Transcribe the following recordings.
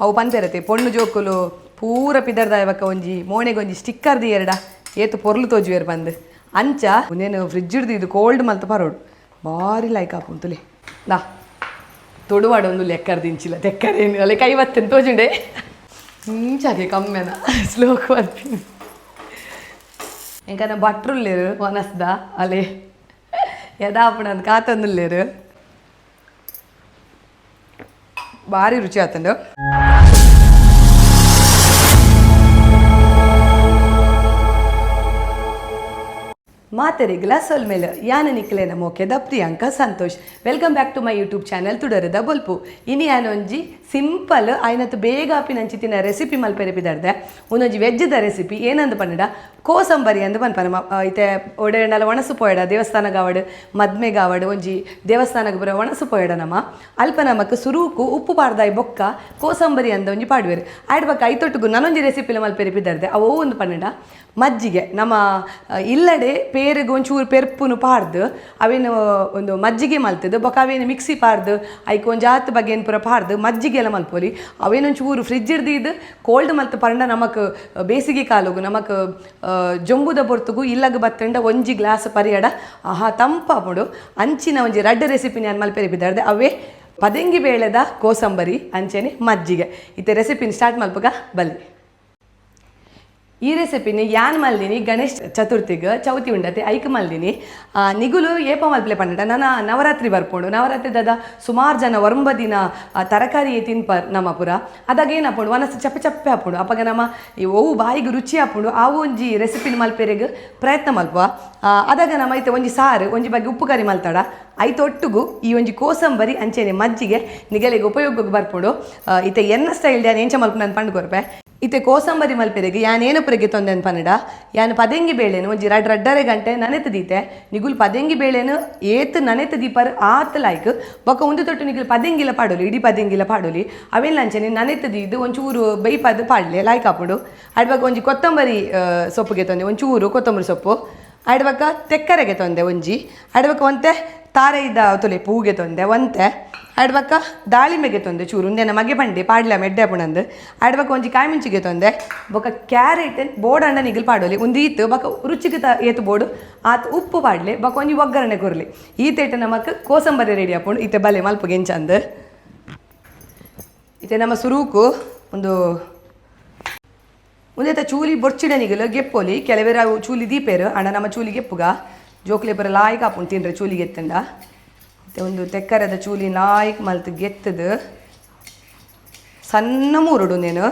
ಅವು ಪನ್ಪೆರತೆ ಪೊಣ್ಣು ಜೋಕುಲು ಪೂರ ಪಿದರ್ದಾಯ ಬಕ್ಕ ಒಂಜಿ ಮೋನೆಗೊಂಜಿ ಸ್ಟಿಕ್ಕರ್ ದಿಯೆರಡ ಏತ್ ಪೊರ್ಲು ತೋಜುವೆರ್ ಪಂದ್ ಅಂಚ ಉಂದೇನು ಫ್ರಿಜ್ ಇದು ಕೋಲ್ಡ್ ಮಲ್ತ್ ಪರೋಡು ಬಾರಿ ಲೈಕ್ ಆಪುಂಡು ದಾ ತೊಡುವಾಡ ಒಂದು ಲೆಕ್ಕರ್ ದಿಂಚಿಲ್ಲ ತೆಕ್ಕರೇನು ಅಲ್ಲೇ ಕೈ ಬತ್ತೇನೆ ತೋಜುಂಡೆ ಇಂಚಾಗೆ ಕಮ್ಮೆನ ಸ್ಲೋಕ್ ಬರ್ತೀನಿ ಎಂಕನ ಭಟ್ರುಲ್ಲೇರು ವನಸ್ದ ಅಲೆ ಯದಾಪುಣ ಕಾತೊಂದುಲ್ಲೇರು ಭಾರಿ ರುಚಿ ಆತಂಡು. ಮಾತೆರಿಗ್ಲ ಸೊಲ್ಮೇಲೆ ಯಾನ ನಿಕ್ಲೆನ ಮೋಕೆದ Priyanka Santosh. Welcome back to my YouTube channel ತುಡರದ ಬೊಲ್ಪು. ಇನಿ ಯಾನೊಂಜಿ ಸಿಂಪಲ್ ಆಯ್ನತ್ ಬೇಗ ಆಪಿನಂಚಿತ್ತಿನ ರೆಸಿಪಿ ಮಲ್ಪೆರೆ ಪಿದರ್ದೆ. ಒಂದೊಂಜಿ ವೆಜ್ದ ರೆಸಿಪಿ ಏನಂದ್ ಪಂಡ ಕೋಸಂಬರಿ ಅಂದ್ ಪನ್ಪನ. ಇತ್ತೆ ಒಡೆಂಡಲ ಒಣಸು ಪೋಯಡ ದೇವಸ್ಥಾನ ಗಾವಡ್ ಮದ್ಮೆ ಗಾವಡ್ ಒಂಜಿ ದೇವಸ್ಥಾನಗ್ ಪೂರ ಒಣಸು ಪೋಯಡ ನಮ ಅಲ್ಪ ನಮಕ್ ಸುರೂಕು ಉಪ್ಪು ಪಾಡ್ದಾಯಿ ಬೊಕ್ಕ ಕೋಸಂಬರಿ ಅಂದ ಒಂಜಿ ಪಾಡುವೆರ್. ಆಯ್ಡ್ ಬೊಕ್ಕ ಐತೊಟ್ಟುಗು ನನೊಂಜಿ ರೆಸಿಪಿಲ ಮಲ್ಪೆರೆ ಪಿದರ್ದೆ. ಅವು ಒಂದು ಪಂಡ ಮಜ್ಜಿಗೆ. ನಮ್ಮ ಇಲ್ಲಡೆ ಪೇರಿಗೆ ಒಂಚೂರು ಪೆರ್ಪುನು ಪಾಡ್ದು ಅವೇನು ಒಂದು ಮಜ್ಜಿಗೆ ಮಲ್ತದು ಬೊಕ ಅವೇನು ಮಿಕ್ಸಿ ಪಾಡ್ದು ಐಕ್ ಒಂಜಾತ್ ಬಗೆನ್ ಪೂರ ಪಾಡ್ದು ಮಜ್ಜಿಗೆ ಎಲ್ಲ ಮಲ್ಪೊಲಿ. ಅವೇನೊಂಚೂರು ಫ್ರಿಜ್ ಇಡ್ದು ಕೋಲ್ಡ್ ಮಲ್ತ್ ಪಂಡ ನಮಕ್ ಬೇಸಿಗೆ ಕಾಲಗು ನಮಕ್ ಜೊಂಬುದ ಪೊರ್ತುಗು ಇಲ್ಲಗ ಬತ್ತಂಡ ಒಂಜಿ ಗ್ಲಾಸ್ ಪರಿಯಡ ಆಹಾ ತಂಪಾಪುಂಡು. ಅಂಚಿನ ಒಂಜಿ ರಡ್ಡ್ ರೆಸಿಪಿ ನಾನು ಮಲ್ಪೆರೆ ಪಿದಾಡ್ದೆ. ಅವೇ ಪದೆಂಗಿ ಬೇಳೆದ ಕೋಸಂಬರಿ ಅಂಚೆನೆ ಮಜ್ಜಿಗೆ. ಇತ್ತೆ ರೆಸಿಪಿನ ಸ್ಟಾರ್ಟ್ ಮಲ್ಪಗ ಬಲ್ಲಿ. ಈ ರೆಸಿಪಿನಿ ಯಾನ್ ಮಲ್ದಿನಿ ಗಣೇಶ್ ಚತುರ್ಥಿಗ್ ಚೌತಿ ಉಂಡತೆ ಐಕ್ ಮಲ್ದಿನಿ. ನಿಗುಲು ಏಪ ಮಲ್ಪಲೆ ಪಂಡ ನನ ನವರಾತ್ರಿ ಬರ್ಪುಂಡು. ನವರಾತ್ರಿ ದಾದ ಸುಮಾರು ಜನ ಒರಂಬ ದಿನ ತರಕಾರಿ ತಿನ್ಪರ್ ನಮ್ಮ ಪುರ. ಅದಾಗ ಏನಪ್ಪುಂಡು ವನಸ್ ಚಪ್ಪೆ ಚಪ್ಪೆ ಆಪುಂಡು. ಅಪಗ ನಮ್ಮ ಈ ಒವು ಬಾಯಿಗೆ ರುಚಿ ಆಪುಂಡು ಆ ಒಂಜಿ ರೆಸಿಪಿನ ಮಲ್ಪೆರೆಗ್ ಪ್ರಯತ್ನ ಮಲ್ಪುವ. ಅದಾಗ ನಮ್ಮ ಐತೆ ಒಂಜಿ ಸಾರು ಒಂಜಿ ಬಗ್ಗೆ ಉಪ್ಪು ಕರಿ ಮಲ್ತಾಡ ಐತೊಟ್ಟುಗು ಈ ಒಂಜಿ ಕೋಸಂಬರಿ ಅಂಚೆನೆ ಮಜ್ಜಿಗೆ ನಿಗಲಿಗೆ ಉಪಯೋಗಕ್ಕೆ ಬರ್ಪುಂಡು. ಇತ್ತೆ ಎನ್ನ ಸ್ಟೈಲ್ ಯಾನ್ ಎಂಚ ಮಲ್ಪುನ ಪಂಡ್ ಕೊರ್ಪೆ. ಇತ್ತೆ ಕೋಸಂಬರಿ ಮಲ್ಪೆರೆಗ್ ಯಾನ್ ಪುರಗೆ ತೊಂದೆನ್ ಪನ್ನಡ ಯಾನ್ ಪದೆಂಗಿ ಬೇಳೆನು ಒಂಜಿ ರಡ್ಡ್ ರಡ್ಡರೆ ಗಂಟೆ ನನೆತ್ ದೀತೆ. ನಿಗುಲ್ ಪದೆಂಗಿ ಬೇಳೆನು ಏತ್ ನನೆತ್ ದೀಪರ್ ಆತ್ ಲಾಯ್ಕ್. ಬೊಕ್ಕ ಒಂದು ತೊಟ್ಟು ನಿಗುಲ್ ಪದೆಂಗಿಲ ಪಾಡೊಲಿ ಇಡೀ ಪದೆಂಗಿಲ ಪಾಡೊಲಿ ಅವೆನ್ ಅಂಚನೆ ನನೆತ್ ದೀದ್ ಒಂಚೂರು ಬೇಯ್ಪದ್ ಪಾಡ್ಲೆ ಲಾಯ್ಕ್ ಆಪುಂಡು. ಅಡ್ ಬೊಕ್ಕ ಒಂಜಿ ಕೊತ್ತಂಬರಿ ಸೊಪ್ಪುಗೆ ತೊಂದೆ ಒಂಚೂರು ಕೊತ್ತಂಬರಿ ಸೊಪ್ಪು. ಅಡ್ ಬೊಕ್ಕ ತೆಕ್ಕರೆಗೆ ತೊಂದೆ ಒಂಜಿ. ಅಡ್ ಬೊಕ್ಕ ಒಂತೆ ತಾರೆದ ತುಲೆ ಪೂಗೆ ತೊಂದೆ ಒಂತೆ. ಅಡ್ ಬೊಕ್ಕ ದಾಳಿಂಬೆಗೆ ತೊಂದೆ ಚೂರು ಉಂದೆನ ಮಗೆ ಪಂಡೆ ಪಾಡ್ಲ ಮೆಡ್ಡೆ ಪುಣಂದು. ಅಡ್ ಬೊಕ್ಕ ಒಂಜಿ ಕಾಯಿ ತೊಂದೆ. ಬೊಕ್ಕ ಕ್ಯಾರೆಟ್ ಬೋಡಂಡ ನಿಗಲ್ ಪಾಡೊಲಿ ಒಂದು ಈತ್ ಬೊಕ್ಕ ರುಚಿಗೆ ಏತು ಬೋಡು ಆತ್ ಉಪ್ಪು ಪಾಡ್ಲೆ. ಬೊಕ್ಕ ಒಂಜಿ ಒಗ್ಗರಣೆ ಕೊರ್ಲಿ. ಈತೇಟ ನಮಕ್ ಕೋಸಂಬರಿ ರೆಡಿ ಆಪುಂಡು. ಇತ್ತೆ ಬಲೆ ಮಲ್ಪುಗೆ ಎಂಚಂದ್. ಇತ್ತೆ ನಮ್ಮ ಸುರೂಕು ಒಂದು ಒಂದೇತ ಚೂಲಿ ಬೊರ್ಚಿಡ ನಿಗಲು ಗೆಪ್ಪೊಲಿ. ಕೆಲವೇರ ಅವು ಚೂಲಿ ದೀಪೇರು ಅಣ್ಣ ನಮ್ಮ ಚೂಲಿ ಗೆಪ್ಪುಗ ಜೋಕ್ಲೆ ಪೂರ ಲಾಯ್ಕ್ ಆಪುಂಡು ತಿನ್ರೆ ಚೂಲಿ ಗೆತ್ತಂಡ. ಇತ್ತೆ ಒಂದು ತೆಕ್ಕರದ ಚೂಲಿ ಲಾಯ್ಕ್ ಮಲ್ತ್ ಗೆತ್ತದು ಸಣ್ಣ ಮೂರುಡು ನೇನು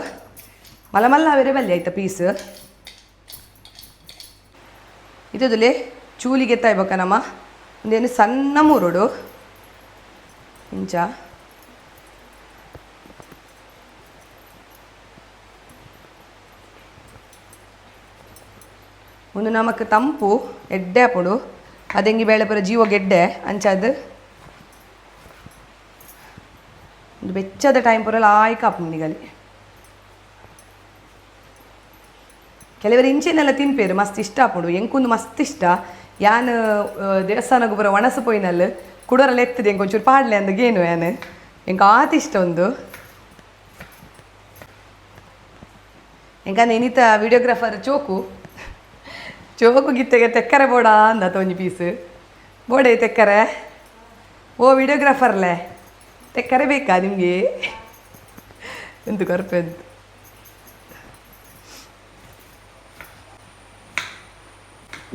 ಮಲ್ಲ ಮಲ್ಲ ಅವೆರೆ ಬಲ್ಲಿ ಆಯ್ತಾ ಪೀಸ್. ಇತ್ತದುಲೆ ಚೂಲಿ ಗೆತ್ತಾಯ್ಬಕ್ಕ ನಮ್ಮ ಒಂದೇನು ಸಣ್ಣ ಮೂರುಡು ಇಂಚ. ಒಂದು ನಮಕ್ ತಂಪು ಎಡ್ಡೆ ಆಪುಂಡು. ಅದೆಂಗಿ ಬೇಳೆ ಪೂರ ಜೀವ ಗೆಡ್ಡೆ ಅಂಚಾದ್ ಒಂದು ಬೆಚ್ಚದ ಟೈಮ್ ಪೂರ ಲಾಯ್ಕ್ ಆಪುಂಡು ನಿಗಲಿ. ಕೆಲವರು ಇಂಚಿನೆಲ್ಲ ತಿನ್ಪೇರು ಮಸ್ತ್ ಇಷ್ಟ ಆಪುಂಡು. ಎಂಕೊಂದು ಮಸ್ತ್ ಇಷ್ಟ. ಯಾನ್ ದೇವಸ್ಥಾನಕ್ಕೆ ಪೂರ ಒಣಸು ಪೋಯಿನಲ್ಲಿ ಕುಡೋರಲ್ಲಿ ಎತ್ತದ ಎಂಕ್ ಒಂಚೂರು ಪಾಡ್ಲೆ ಅಂದ್ ಗೇನು ಯಾನ್ ಎಂಕ್ ಆತ್ ಇಷ್ಟ ಒಂದು. ಎಂಕಂದ್ರೆ ಇನಿತ ವಿಡಿಯೋಗ್ರಾಫರ್ ಚೋಕು ಚೋಕು ಗಿತ್ತೆಗೆ ತೆಕ್ಕರೆ ಬೋಡ ಅಂದ ಒಂಜಿ ಪೀಸ್ ಬೋಡೆ ತೆಕ್ಕರೆ. ಓ ವಿಡಿಯೋಗ್ರಾಫರ್ಲೆ ತೆಕ್ಕರೆ ಬೇಕಾ ನಿಮಗೆ ಎಂತ ಕೊರ್ಪೆ ಅಂತ.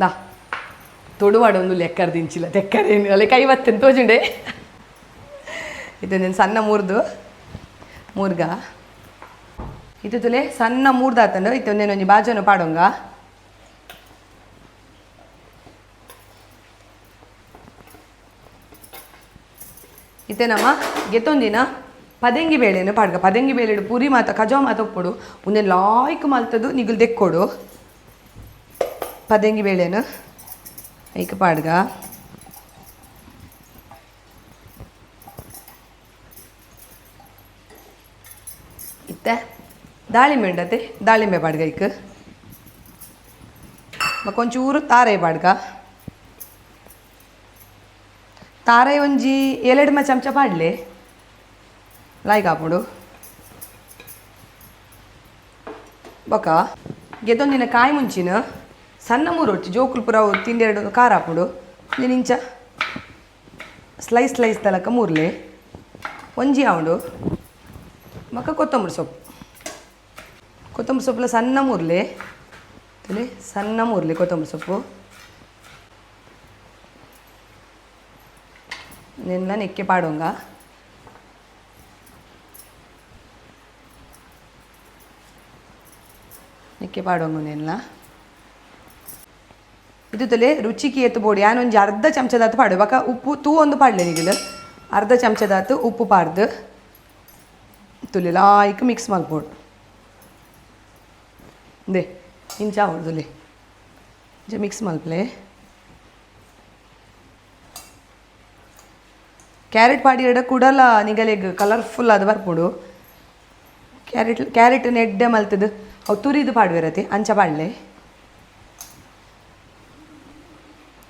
ದಾ ತೊಡುವಾಡ ಒಂದು ಲೆಕ್ಕರ್ ದಿಂಚಿಲ್ಲ ತೆಕ್ಕರೇನು ಅಲ್ಲೇ ಕೈ ಬತ್ತೇನೆ ತೋಜುಂಡೆ. ಇದು ಸಣ್ಣ ಮೂರ್ದು ಮೂರ್ಗ ಇದು ತುಲೆ ಸಣ್ಣ ಮೂರ್ದಾತಂಡು. ಇತ್ತೆ ಒಂದೇನೊಂಜಿ ಬಾಜನ ಪಾಡೊಂಗ. ಇತ್ತೆ ನಮ್ಮ ಗೆತ್ತೊಂದಿನ ಪದೆಂಗಿ ಬೇಳೆನು ಪಾಡ್ಗ. ಪದೆಂಗಿ ಬೇಳೆಡು ಪುರಿ ಮಾತ ಕಜಾವ್ ಮಾತ ಉಪ್ಪುಡು ಉಂದೆನ್ ಲಾಯ್ಕ್ ಮಲ್ತದು ನಿಗುಲ್ ದೆಕ್ಕೊಡು. ಪದೆಂಗಿ ಬೇಳೆನು ಐಕ್ ಪಾಡ್ಗ. ಇತ್ತೆ ದಾಳಿಂಬೆ ಉಂಡತೆ ದಾಳಿಂಬೆ ಪಾಡ್ಗ ಐಕ್. ಬೊಕ ಒಂಚೂರು ತಾರೆ ಪಾಡ್ಗ. ತಾರೆ ಒಂಜಿ ಏಳೆಡ್ಮ ಚಮಚ ಪಾಡ್ಲೆ ಲಾಯ್ಕ್ ಆಪುಂಡು. ಬೊಕ ಗೆತೊಂದಿನ ಕಾಯಿ ಮುಂಚಿನ ಸಣ್ಣ ಮೂರೊಟ್ಟಿ ಜೋಕುಲು ಪೂರ ತಿಂದೆರಡು ಖಾರ ಹಾಪುಡು ಇಂಚ ಸ್ಲೈಸ್ ಸ್ಲೈಸ್ ತಲಕ ಮೂರ್ಲೆ ಒಂಜಿ ಆವುಂಡು. ಬೊಕ ಕೊತ್ತಂಬರಿ ಸೊಪ್ಪು, ಕೊತ್ತಂಬರಿ ಸೊಪ್ಪುಲ ಸಣ್ಣ ಮೂರ್ಲೆ ತುಲೆ, ಸಣ್ಣ ಮೂರ್ಲೆ ಕೊತ್ತಂಬರಿ ಸೊಪ್ಪು ನೆಲ್ಲ ನೆಕ್ಕೆ ಪಾಡೋಂಗ. ನೆಕ್ಕೆ ಪಾಡೋಂಗ ನೆಲ್ಲ ಇದು ತಲೆ ರುಚಿಗೆ ಏತು ಬೋಡಿ. ಯಾನ್ ಒಂಜಿ ಅರ್ಧ ಚಮಚದಾತು ಪಾಡು. ಬೊಕ ಉಪ್ಪು ತೂ ಒಂದು ಪಾಡ್ಲೆ ನಿಗಲು ಅರ್ಧ ಚಮಚದಾತು ಉಪ್ಪು ಪಾಡ್ದು ತುಲೆ ಲಾಯ್ಕ್ ಮಿಕ್ಸ್ ಮಲ್ಪೊಡು. ಇಂದೆ ಇಂಚ ಆವೊಡು ತುಲೆ, ಇಂಚ ಮಿಕ್ಸ್ ಮಲ್ಪಲೆ. ಕ್ಯಾರೆಟ್ ಪಾಡಿಯಡ ಕುಡಲ ನಿಗಲೆಗ್ ಕಲರ್ಫುಲ್ ಆದ್ ಬರ್ಪುಂಡು. ಕ್ಯಾರೆಟ್ ಕ್ಯಾರೆಟ್ ಎಡ್ಡೆ ಮಲ್ತದು ಅವು ತುರಿದು ಪಾಡುವೆರತೆ, ಅಂಚ ಪಾಡ್ಲೆ.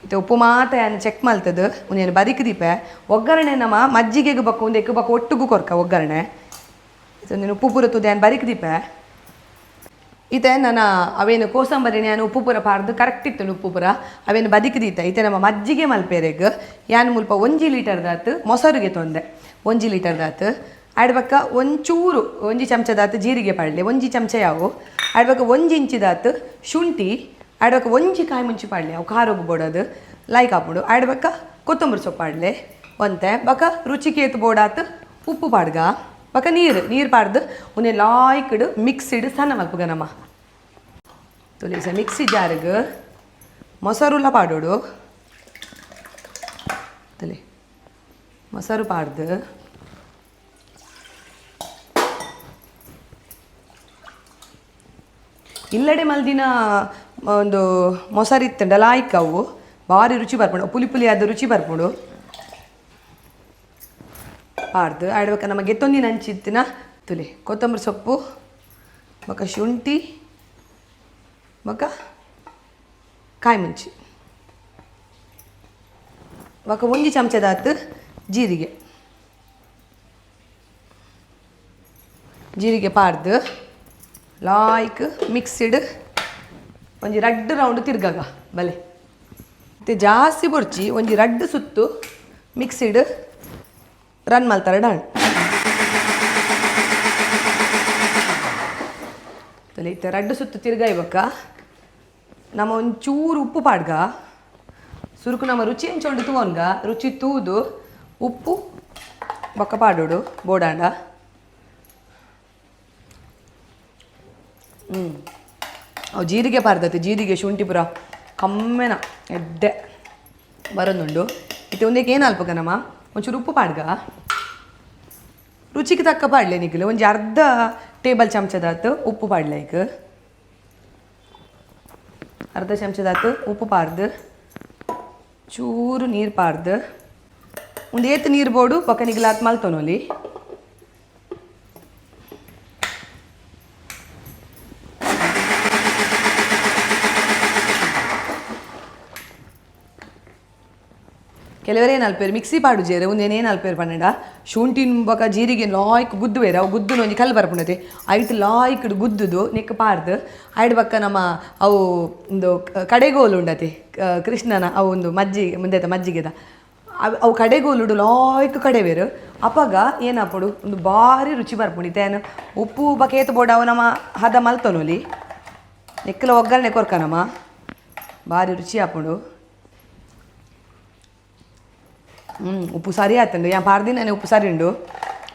ಇತ್ತೆ ಉಪ್ಪು ಮಾತ ಯಾನ್ ಚೆಕ್ ಮಲ್ತದು ಉಂದೆನ್ ಬದಿಕ್ ದೀಪೆ. ಒಗ್ಗರಣೆ ನಮ್ಮ ಮಜ್ಜಿಗೆಗ್ ಬೊಕ್ಕ ಉಂದೆಕ್ ಬೊಕ್ಕ ಒಟ್ಟುಗು ಕೊರ್ಕ ಒಗ್ಗರಣೆ. ಇತ್ತೆ ಉಪ್ಪು ಪೂರ ತೂದು ಯಾನ್ ಬದಿಕ್ ದೀಪೆ. ಇತ್ತೆ ನನ ಅವೇನು ಕೋಸಂಬರಿನ ಯಾನ್ ಉಪ್ಪು ಪೂರ ಪಾಡ್ದು ಕರೆಕ್ಟ್ ಇತ್ತು ಉಪ್ಪು ಪೂರ, ಅವೇನು ಬದಿಕ್ ದೀತ. ಇತ್ತೆ ನಮ್ಮ ಮಜ್ಜಿಗೆ ಮಲ್ಪೆರೆಗ್ ಯಾನ್ ಮುಲ್ಪ 1 ಲೀಟರ್ದಾತ್ ಮೊಸರುಗೆ ತೊಂದೆ, 1 ಲೀಟರ್ದಾತ್. ಆಯ್ಡ್ ಬೊಕ್ಕ ಒಂಚೂರು 1 ಚಮಚದಾತ್ ಜೀರಿಗೆ ಪಾಡ್ಲೆ, 1 ಚಮಚ ಯಾವು. ಆಯ್ಡ್ ಬೊಕ್ಕ 1 ಇಂಚಿದಾತ್ ಶುಂಠಿ, ಆಯ್ಡ್ ಬೊಕ್ಕ 1 ಕಾಯಿ ಮುಂಚಿ ಪಾಡ್ಲೆ, ಅವು ಖಾರೊಗು ಬೋಡದು ಲೈಕ್ ಆಪುಂಡು. ಆಯ್ಡ್ ಬೊಕ್ಕ ಕೊತ್ತಂಬರಿ ಸೊಪ್ಪು ಪಾಡ್ಲೆ ಒಂತೆ, ಬೊಕ್ಕ ರುಚಿಗೆ ಏತ್ ಬೋಡಾತ್ ಉಪ್ಪು ಪಾಡ್ಗ. ಬೊಕ್ಕ ನೀರು ನೀರು ಪಾಡ್ದು ಉಂದೆ ಲಾಯ್ಕ್ಡ್ ಮಿಕ್ಸಿಡ್ ಸಣ್ಣ ಮಲ್ಪುಗ ನಮ್ಮ ತುಲಿಸ ಮಿಕ್ಸಿ ಜಾರ್ಗ್ ಮೊಸರುಲ ಪಾಡೋಡು. ತುಲಿ ಮೊಸರು ಪಾಡ್ದು ಇಲ್ಲಡೆ ಮಲ್ದಿನ ಒಂದು ಮೊಸರು ಇತ್ತಂಡ ಲಾಯ್ಕ್ ಅವು ಭಾರಿ ರುಚಿ ಬರ್ಪುಂಡು, ಪುಲಿ ಪುಲಿ ಆದ ರುಚಿ ಬರ್ಪುಂಡು ಪಾಡ್ದು. ಆಡ್ಬೇಕ ನಮ್ಮ ಗೆತ್ತೊಂದಿನ ಅಂಚಿತ್ತಿನ ತುಲಿ ಕೊತ್ತಂಬರಿ ಸೊಪ್ಪು ಬೊಕ ಶುಂಠಿ ಬೊಕ ಕಾಯಿ ಮುಂಚಿ ಬೊಕ 1 ಚಮಚದಾತ್ ಜೀರಿಗೆ ಜೀರಿಗೆ ಪಾಡ್ದು ಲಾಯ್ಕ್ ಮಿಕ್ಸಿಡ್ ಒಂಜಿ ರಡ್ಡ್ ರೌಂಡ್ ತಿರ್ಗಾಗ ಬಲೆ. ಇತ್ತೆ ಜಾಸ್ತಿ ಬೊರ್ಚಿ ಒಂಜಿ ರಡ್ಡ್ ಸುತ್ತು ಮಿಕ್ಸಿಡ್ ರನ್ ಮಲ್ತಾರೆ ಡಾಣ್. ಇತ್ತೆ ರಡ್ಡ್ ಸುತ್ತು ತಿರ್ಗಾಯಿ ಬೊಕ್ಕ ನಮ್ಮ ಒಂಚೂರು ಉಪ್ಪು ಪಾಡ್ಗ. ಸುರುಕು ನಮ್ಮ ರುಚಿ ಎಂಚ ತೂವೊನ್ಗ, ರುಚಿ ತೂದು ಉಪ್ಪು ಬೊಕ್ಕ ಪಾಡೋಡು ಬೋಡಾಂಡ. ಅವು ಜೀರಿಗೆ ಪಾರ್ದತೆ, ಜೀರಿಗೆ ಶುಂಠಿ ಪೂರ ಕಮ್ಮೆನ ಎಡ್ಡೆ ಬರೋದುಂಡು. ಇತ್ತೆ ಒಂದಕ್ಕೆ ಏನು ಅಲ್ಪಕ ನಮ್ಮ ಒಂಚೂರು ಉಪ್ಪು ಪಾಡ್ಗ, ರುಚಿಗೆ ತಕ್ಕ ಪಾಡ್ಲೆ ನಿಗಲು ಒಂಜಿ ಅರ್ಧ ಟೇಬಲ್ ಚಮಚದಾತು ಉಪ್ಪು ಪಾಡ್ಲೆ. ಈಗ ಅರ್ಧ ಚಮಚದಾತು ಉಪ್ಪು ಪಾಡ್ದು ಚೂರು ನೀರು ಪಾಡ್ದು ಒಂದು ಏತ್ ನೀರು ಬೋಡು ಬೊಕ್ಕ ನಿಗಲಾತ್ ಮಲ್ತೊನೊಲಿ. ಕೆಲವರೇ ಅಲ್ಪೇರು ಮಿಕ್ಸಿ ಪಾಡುಜೇರು ಉಂದೇನೇನು ಅಲ್ಪೇರು ಪನ್ನಡ ಶುಂಠಿನ ಬೊಕ ಜೀರಿಗೆ ಲಾಯ್ಕ್ ಗುದ್ದುವೇರು, ಅವು ಗುದ್ದುನ ಒಂಜಿ ಕಲ್ಲು ಬರ್ಪುಂಡತೆ ಐಟ್ ಲಾಯ್ಕ್ ಗುದ್ದುದು ನೆಕ್ ಪಾಡ್ದು. ಐಡ್ ಬೊಕ್ಕ ನಮ್ಮ ಅವು ಒಂದು ಕಡೆಗೋಲು ಉಂಡತೆ ಕೃಷ್ಣನ ಅವು ಒಂದು ಮಜ್ಜಿಗೆ ಮುಂದೆತ ಮಜ್ಜಿಗೆದ ಅವು ಅವು ಕಡೆಗೋಲುಡು ಲಾಯ್ಕ್ ಕಡೆವೇರು. ಅಪಗ ಏನಾಪುಡು ಒಂದು ಭಾರಿ ರುಚಿ ಬರ್ಪುಂಡು. ಇತ್ತೆ ಉಪ್ಪು ಬೊಕ ಏತ್ ಬೋಡು ಅವು ನಮ್ಮ ಹದ ಮಲ್ತೊನೊಲಿ. ನೆಕ್ಕಲ ಒಗ್ಗರಣೆ ಕೊರ್ಕ ನಮ್ಮ ಭಾರಿ ರುಚಿ ಆಪುಂಡು. ಉಪ್ಪು ಸರಿ ಆತಂಡು ಯಾ ಪಾಡ್ದಿನ ಉಪ್ಪು ಸರಿ ಉಂಡು.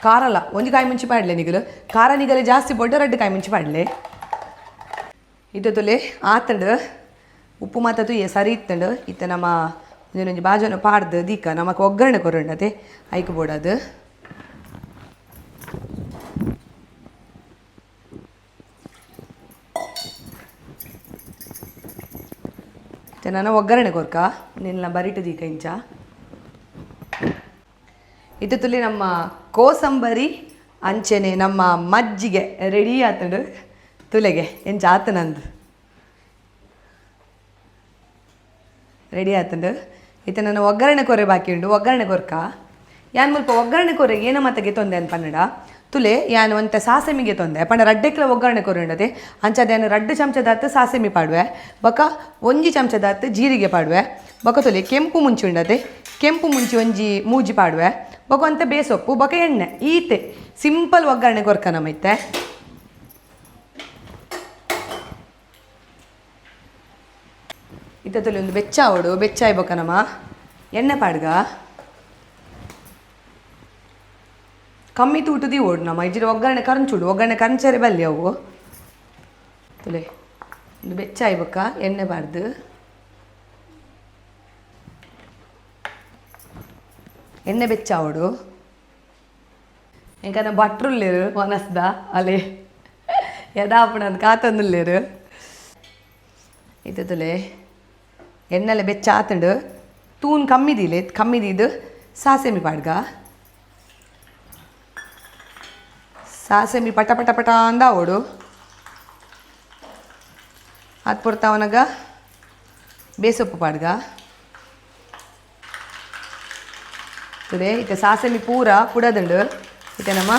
ಖಾರಲ್ಲ ಒಂಜಿ ಕಾಯಿ ಮುಂಚಿ ಪಾಡ್ಲೆ ನಿಗಲು, ಖಾರ ನಿಗಲೆ ಜಾಸ್ತಿ ಪೊಡ್ಡ ರಡ್ಡ್ ಕಾಯಿ ಮುಂಚಿ ಪಾಡ್ಲೆ. ಇತ್ತೆ ತುಲೆ ಆತಂಡು ಉಪ್ಪು ಮಾತ ತುಯ್ಯೆ ಸರಿ ಇತ್ತಂಡು. ಇತ್ತೆ ನಮ್ಮ ಒಂಜಿ ಬಾಜನ ಪಾಡ್ದು ದೀಕ ನಮಕ್ ಒಗ್ಗರಣೆ ಕೊರಂಡತೆ ಐಕ್ ಬೋಡದು. ಇತ್ತೆ ನಾನು ಒಗ್ಗರಣೆ ಕೊರ್ಕ ನಿನ್ನ ಬರಿಟು ದೀಕ ಇಂಚ. ಇದು ತುಲಿ ನಮ್ಮ ಕೋಸಂಬರಿ ಅಂಚೆನೆ ನಮ್ಮ ಮಜ್ಜಿಗೆ ರೆಡಿ ಆತಂಡು. ತುಲೆಗೆ ಎಂಚ ಆತ ನಂದು ರೆಡಿ ಆತಂಡು. ಇತ್ತೆ ನನ್ನ ಒಗ್ಗರಣೆ ಕೊರೆ ಬಾಕಿ ಉಂಡು, ಒಗ್ಗರಣೆ ಕೊರ್ಕ. ಯಾನ್ ಮುಲ್ಪ ಒಗ್ಗರಣೆ ಕೊರೆಗೆ ಏನ ಮಾತ ಗೆತೊಂದೆ ಅನ್ಪನ್ನಡ. ತುಲೆ ಯಾನ್ ಒಂತೆ ಸಾಸೆಮಿಗೆ ತೊಂದೆ ಪಂಡ ರಡ್ಡೆಕ್ಲ ಒಗ್ಗರಣೆ ಕೊರುಂಡದೆ ಅಂಚಾದ ಯಾನ್ ರಡ್ಡು ಚಮಚದಾತ್ ಸಾಸೆಮಿ ಪಾಡುವೆ ಬೊಕ ಒಂಜಿ ಚಮಚದಾತ್ ಜೀರಿಗೆ ಪಾಡುವೆ ಬೊಕ ತುಲೆ ಕೆಂಪು ಮುಂಚಿ ಉಂಡತೆ ಕೆಂಪು ಮುಂಚಿ ಒಂಜಿ ಮೂಜಿ ಪಾಡುವೆ ಬೊಕ ಒಂತೆ ಬೇಸೊಪ್ಪು ಬೊಕ ಎಣ್ಣೆ ಈತೆ ಸಿಂಪಲ್ ಒಗ್ಗರಣೆ ಕೊರ್ಕ ನಮ್ಮ ಇತ್ತೆ. ಇತ್ತೆ ತುಲೆ ಒಂದು ಬೆಚ್ಚ ಆವಡು ಬೆಚ್ಚ ಆಯ್ಬೊಕ ನಮ್ಮ ಎಣ್ಣೆ ಪಾಡ್ಗ ಕಮ್ಮಿ ತೂಟದಿ ಓಡು ನಮ್ಮ ಇಜ್ಜಿಡ ಒಗ್ಗರಣೆ ಕರಂಚುಡು ಒಗ್ಗರಣೆ ಕರಂಚರೆ ಬಲ್ಲಿ ಅವು. ತುಲೆ ಒಂದು ಬೆಚ್ಚ ಆಯ್ಬೊಕ ಎಣ್ಣೆ ಬಾರ್ದು ಎಣ್ಣೆ ಬೆಚ್ಚ ಆವಡು. ಎಂಕನ ಭಟ್ರುಲ್ಲೇರು ಒನಸ್ದ ಅಲೆ ಯದಾಪುಣಂದು ಕಾತೊಂದುಲ್ಲೇರು. ಇತ್ತೆ ತುಲೆ ಎಣ್ಣೆಲೆ ಬೆಚ್ಚ ಆತುಂಡು ತೂನ್ ಕಮ್ಮಿದೀಲೆ ಕಮ್ಮಿದೀದು ಸಾಸೆಮಿ ಪಾಡ್ಗ ಸಾಸೆಮಿ ಪಟ ಪಟ ಪಟ ಅಂದ ಆವೊಡು ಆತ್ ಪೊರ್ತಾವನಗ ಬೇಸೊಪ್ಪು ಪಾಡ್ಗ ತುಲೆ ಇತ್ತೆ ಸಾಸೆಮಿ ಪೂರ ಪುಡದುಂಡು ಇತ್ತೆ ನಮ್ಮ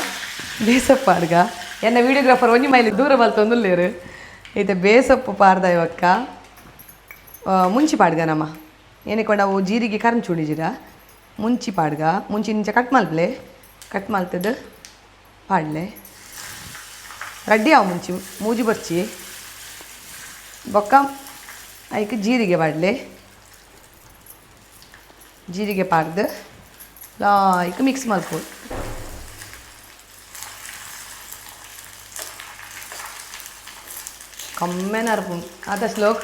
ಬೇಸೊಪ್ಪು ಪಾಡ್ಗ. ಎನ್ನ ವೀಡಿಯೋಗ್ರಾಫರ್ ಒಂಜಿ ಮೈಲಿ ದೂರ ಬಲ್ತೊಂದುಲ್ಲೇರು. ಇತ್ತೆ ಬೇಸೊಪ್ಪು ಪಾಡ್ದ ಇವಕ್ಕ ಮುಂಚಿ ಪಾಡ್ಗ ನಮ್ಮ ಏನಕ್ಕೆ ಅವು ಜೀರಿಗೆ ಕರಂಚುಂಡಿಜಿರ ಮುಂಚಿ ಪಾಡ್ಗ ಮುಂಚಿ ಇಂಚ ಕಟ್ ಮಲ್ಪಲೆ ಕಟ್ ಮಲ್ತದ ಪಾಡ್ಲೆ ರಡ್ಡಿ ಅವು ಮುಂಚಿ ಮೂಜಿ ಬೊರ್ಚಿ ಬೊಕ್ಕ ಐಕ್ ಜೀರಿಗೆ ಪಾಡ್ಲೆ ಜೀರಿಗೆ ಪಾಡ್ದು ಲಾಯ್ಕ್ ಮಿಕ್ಸ್ ಮಲ್ಪೊಡು. ಕಮ್ಮೆನ ಅರ್ಪುಂಡು ಆತ ಶ್ಲೋಕ್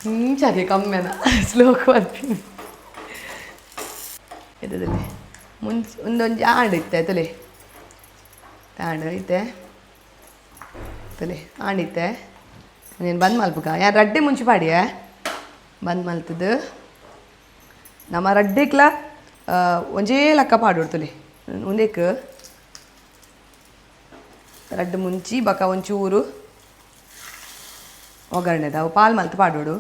ಇಂಚಾಗೆ ಕಮ್ಮೆನ ಶ್ಲೋಕ್ ಬರ್ತೀನಿ ಇದ್ದದಲ್ಲಿ ಮುಂಚೆ ಒಂದೊಂಜಿ ಆಂಡ್ ಇತ್ತೆ ತುಲೆ ಆಂಡ್ ಇತ್ತೆ ತುಲೆ ಆಂಡ್ ಇತ್ತೆ ನೀನು ಬಂದ್ ಮಲ್ಪುಗ ಯಾರು ರಡ್ಡೆ ಮುಂಚೆ ಪಾಡಿಯ ಬಂದ್ ಮಲ್ತದ್ದು ನಮ್ಮ ರಡ್ಡೆಕ್ಲ ಒಂಜೇ ಲಕ್ಕ ಪಾಡೋಡು ತುಲೆ ಉಂದೆಕ್ ರಡ್ಡು ಮುಂಚಿ ಬಕ ಒಂಚೂರು ಒಗ್ಗರಣೆದ ಅವು ಪಾಲ್ ಮಲ್ತ್ ಪಾಡೋಡು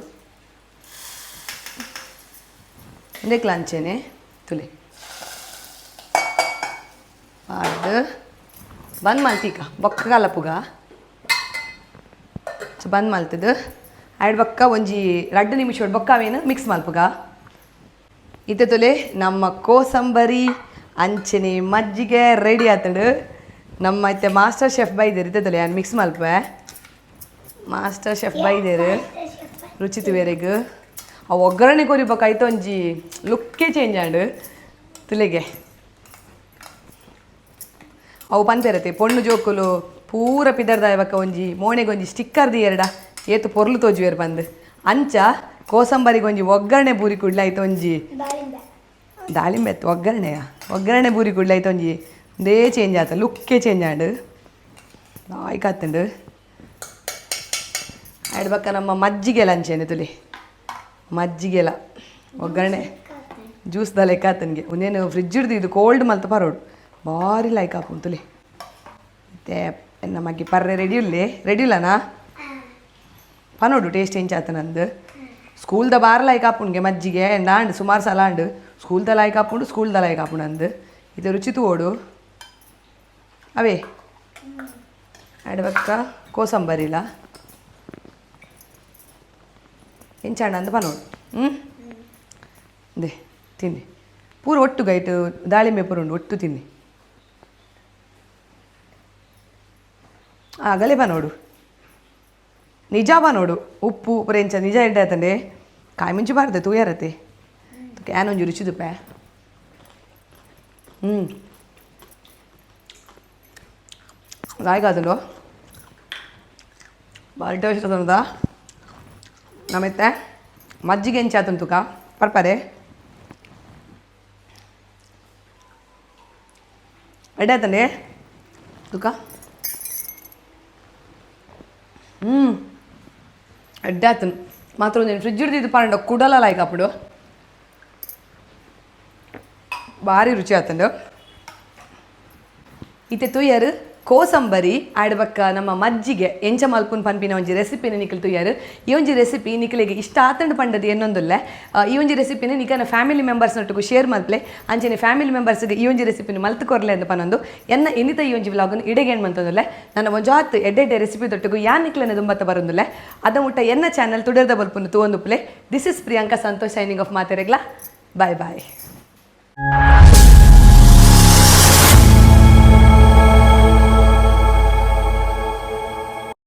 ಉಂದೆಕ್ಲ ಅಂಚೆನೆ ತುಲೆ ಪಾಡ್ದು ಬಂದ್ ಮಲ್ತೀಕ ಬೊಕ್ಕ ಕಲಪುಗ ಸೊ ಬಂದ್ ಮಲ್ತದು ಆಯ್ಡ್ ಬೊಕ್ಕ ಒಂಜಿ ರಡ್ಡು ನಿಮಿಷ ಬೊಕ್ಕ ಅವೇನು ಮಿಕ್ಸ್ ಮಲ್ಪುಗ. ಇತ್ತೆ ತುಲೆ ನಮ್ಮ ಕೋಸಂಬರಿ ಅಂಚನೆ ಮಜ್ಜಿಗೆ ರೆಡಿ ಆತಂಡು. ನಮ್ಮ ಇತ್ತೆ ಮಾಸ್ಟರ್ ಶೆಫ್ ಬೈದೇರು ಇತ್ತೆ ತುಲೆ ಮಿಕ್ಸ್ ಮಲ್ಪೆ ಮಾಸ್ಟರ್ ಶೆಫ್ ಬೈದೇರು ರುಚಿತು ಬೇರೆಗ್ ಆ ಒಗ್ಗರಣೆ ಕೊರಿಬೇಕಾಯ್ತು ಒಂಜಿ ಲುಕ್ಕೇ ಚೇಂಜ್ ಆಂಡ್ ತುಲೆಗೆ ಅವು ಪಂತೆರತೆ ಪೊಣ್ಣು ಜೋಕುಲು ಪೂರ ಪಿದರ್ದ ಬೊಕ್ಕ ಒಂಜಿ ಮೋಣೆಗೆ ಒಂಜಿ ಸ್ಟಿಕ್ಕರ್ ದಿಯೆರಡ ಏತು ಪೊರ್ಲು ತೋಜುವೆರ್ ಪಂದ್ ಅಂಚ ಕೋಸಂಬರಿಗೆ ಒಂಜಿ ಒಗ್ಗರಣೆ ಬೂರಿ ಕುಡ್ಲ ಐತ ಒಂಜಿ ದಾಳಿಂಬೆ ಒಗ್ಗರಣೆಯ ಒಗ್ಗರಣೆ ಬೂರಿ ಕುಡ್ಲ ಐತ ಒಂಜಿ ಒಂದೇ ಚೇಂಜ್ ಆತ ಲುಕ್ಕೇ ಚೇಂಜ್ ಆಂಡ್ ಲಾಯ್ಕ್ ಆತುಂಡು. ಆಯ್ಡ್ ಬೊಕ್ಕ ನಮ್ಮ ಮಜ್ಜಿಗೆಲ ಅಂಚೆನೆ ತುಲೆ ಮಜ್ಜಿಗೆಲ ಒಗ್ಗರಣೆ ಜ್ಯೂಸ್ ದ ಲೆಕ್ಕ ಆತನಿಗೆ ಒಂದೇನು ಫ್ರಿಜ್ ಹಿಡ್ದು ಇದು ಕೋಲ್ಡ್ ಮಲ್ತ ಪರೋಡು ಭಾರಿ ಲೈಕ್ ಆಪುಂಡು ತುಲೆ. ಇತ್ತೆ ನಮಗೆ ಪರ್ರೆ ರೆಡಿ ಉಲ್ಲೆ ರೆಡಿ ಇಲ್ಲನಾ ಪನೋಡು ಟೇಸ್ಟ್ ಎಂಚ ಆತ ನಂದು ಸ್ಕೂಲ್ದ ಬಾರ್ ಲೈಕ್ ಆಪುಂಡ್ಗೆ ಮಜ್ಜಿಗೆ ಎಂಡ ಆಂಡ್ ಸುಮಾರು ಸಲ ಆಂಡ್ ಸ್ಕೂಲ್ದ ಲೈಕ್ ಆಪುಂಡು ಸ್ಕೂಲ್ದ ಲೈಕ್ ಆಪುಂಡು ಅಂದು ಇದು ರುಚಿ ತೂವೊಡು ಅವೇ ಆಯ್ಡ್ ಬೊಕ್ಕ ಕೋಸಂಬರಿಲ ಎಂಚಾಂಡ ಅಂದ್ ಪನೋಡು ಹ್ಞೂ they ತಿನ್ನಿ ಪೂರ ಒಟ್ಟು ಗೈಟ್ ದಾಳಿಂಬೆ ಪೂರ ಉಂಡು ಒಟ್ಟು ತಿನ್ನಿ ಆಗಲೇ ಪನೋಡು ನಿಜ ಪನೋಡು ಉಪ್ಪು ಪೂರ ಎಂಚ ನಿಜ ಎಡ್ಡೆ ಆತಂಡೆ ಕಾಯಿ ಮುಂಚಿ ಬಾರ್ದೆ ತೂಯರತೆ can ಒಂಜಿ ರುಚಿ ತುಪ್ಪೆ ಹ್ಞೂ ಲಾಯ್ಕ್ ಆತುಂಡು ಬಾರಿ ಟೇಸ್ಟ್ ಆತುಂಡ ನಮಿತ್ತೆ ಮಜ್ಜಿಗೆ ಎಂಚ ಆತುಂಡು ತುಕ ಪರ್ಪರೆ ಎಡ್ಡೆ ಆತಂಡೆ ತುಕ ಹ್ಞೂ ಎಡ್ಡೆ ಆತುಂಡು ಮಾತ್ರ ಒಂಜಿ ಫ್ರಿಜ್ ಹಿಡ್ದಿದ್ದು ಪಾಂಡ ಕುಡಲ ಲಾಯ್ಕ್ ಆಪುಂಡು ಭಾರಿ ರುಚಿ ಆತುಂಡು. ಇತ್ತೆ ತೂಯರ್ ಕೋಸಂಬರಿ ಆಡ್ಬಕ್ಕ ನಮ್ಮ ಮಜ್ಜಿಗೆ ಎಂಚ ಮಲ್ಪುನ್ ಪನ್ಪಿನ ಒಂಜಿ ರೆಸಿಪಿನ ನಿಕಲ್ ತೂಯರ್. ಈ ಒಂಜಿ ರೆಸಿಪಿ ನಿಕಲೆಗ್ ಇಷ್ಟ ಆತಂಡ್ ಪಂಡದು ಎನ್ನೊಂದುಲ್ಲೆ. ಈ ಒಂಜಿ ರೆಸಿಪಿನ ನಿಕನ ಫ್ಯಾಮಿಲಿ ಮೆಂಬರ್ಸ್ ನೊಟ್ಟುಗು ಶೇರ್ ಮಲ್ಪ್ಲೆ. ಅಂಚನೆ ಫ್ಯಾಮಿಲಿ ಮೆಂಬರ್ಸ್ಗೆ ಈ ಒಂಜಿ ರೆಸಿಪಿನ ಮಲ್ತ್ ಕೊರ್ಲೆ ಅಂದ್ ಪನೊಂದು ಎನ್ನ ಇನಿತ ಈ ಒಂಜಿ ವ್ಲಾಗ್ನ್ ಇಡೆಗೆ ಎಂಡ್ ಮಂತೊಂದುಲ್ಲೆ. ನನ್ನ ಒಂಜಾತ್ ಎಡ್ಡೆ ಎಡ್ಡೆ ರೆಸಿಪಿ ದೊಟ್ಟುಗು ಯಾನ್ ನಿಕ್ಲೆನ ದುಂಬತ್ತ ಬರೊಂದುಲ್ಲೆ. ಅದ ಮುಟ್ಟ ಎನ್ನ channel ತುಡರ್ದ ಬಲ್ಪುನು ತೂವೊಂದುಪ್ಪುಲೆ. This is Priyanka Santosh signing off. ಮಾತೆರೆಗ್ಲಾ bye bye.